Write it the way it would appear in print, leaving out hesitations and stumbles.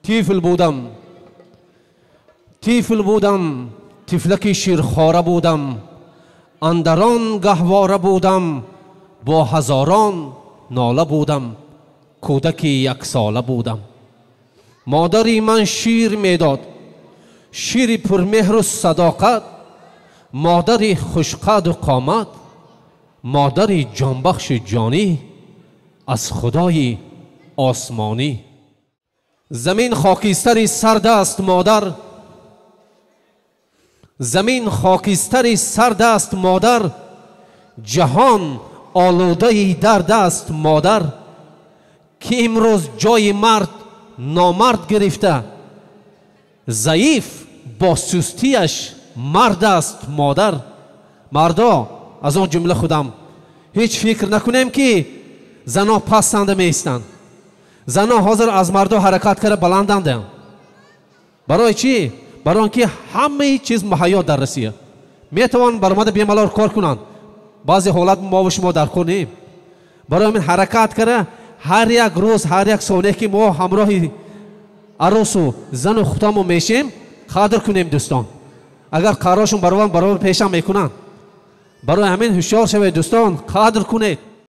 Тифл будам, тифл будам, тифлаки ширхора будам, андарон гаҳвора будам, бо ҳазорон нола будам, кӯдаки яксола будам. Модари ман шир медод, шири пурмеҳру садоқат, модари хушқаду қомат, модари ҷонбахши ҷонӣ аз худои осмонӣ. Замин хокистари сард аст модар, замин хокистари сард аст модар, ҷаҳон олудаи дард аст модар, ки имрӯз ҷои мард номард гирифта, заиф бо сустияш мард аст модар. Мардо, аз он ҷумла худам, ҳеҷ фикр накунем, ки зано пастанда меистанд. Зано ҳозир аз мардо ҳаракат карда баланданд. Барои чӣ? Барои он ки ҳамаи чиз муҳайё дар Россия. Метавон баромада бемалол кор кунанд. Баъзе ҳолат мову шумо дар кор неем. Барои ҳамин ҳаракат карда ҳар як рӯз, ҳар як сония, ки мо ҳамроҳи арӯсу зану худамон мешем, қадр кунем, дӯстон. Агар қарошон баробар баробар пешам мекунанд. Барои ҳамин ҳушёр шавед, дӯстон, қадр кунед.